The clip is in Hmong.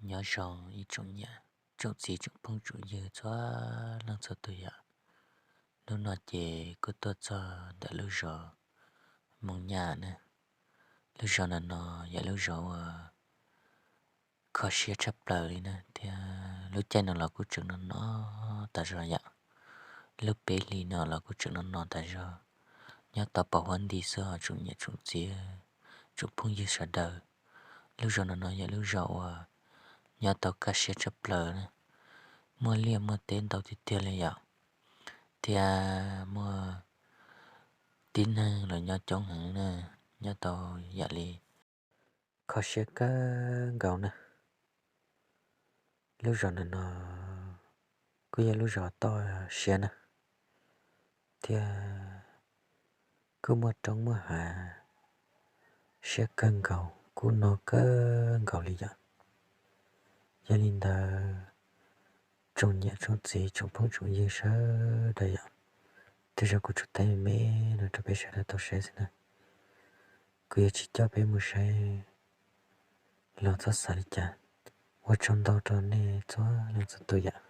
Nyob zoo ib tsoom niam tsoom txiv tsoom phooj tsoom ywg txhua leej txhua tus yom. Hnub no ces kuj tuaj txog ntawm lub zos Moos Nyaj na. Lub zos no no yog lub zos uas kho siab tshaj plaws li na, thiab lub caij no los kuj tseem no no tas zog yom. Lub peb hlis no los kuj tseem no no tas zog. Nyob tau pom huab nti xwb os tsoom niam tsoom txiv tsoom phooj ywg sawv daws. Lub zos no no yog lub zos uas nyob tau kaj siab tshaj plaws na, muaj liaj muaj teb ntau tiag tiag li yom, thiab muaj tib neeg los nyob coob heev na, nyob tau yam li kho siab kawg nkaus na. Lub zos no no kuj yog lub zos toj siab na, thiab kuj muaj roob muaj hav siab kawg nkaus, kuj no kawg nkaus li yom. Yog li ntawd, tsoom niam tsoom txiv tsoom phooj tsoom ywg sawv daws yom, tej zaum kuv tsuas thaij me me no rau peb sawv daws tau saib xwb na. Kuv yuav tsis coj peb mus saib los txhob xav li cas. Ua tsaug ntau rau nej txhua leej txhua tus yom.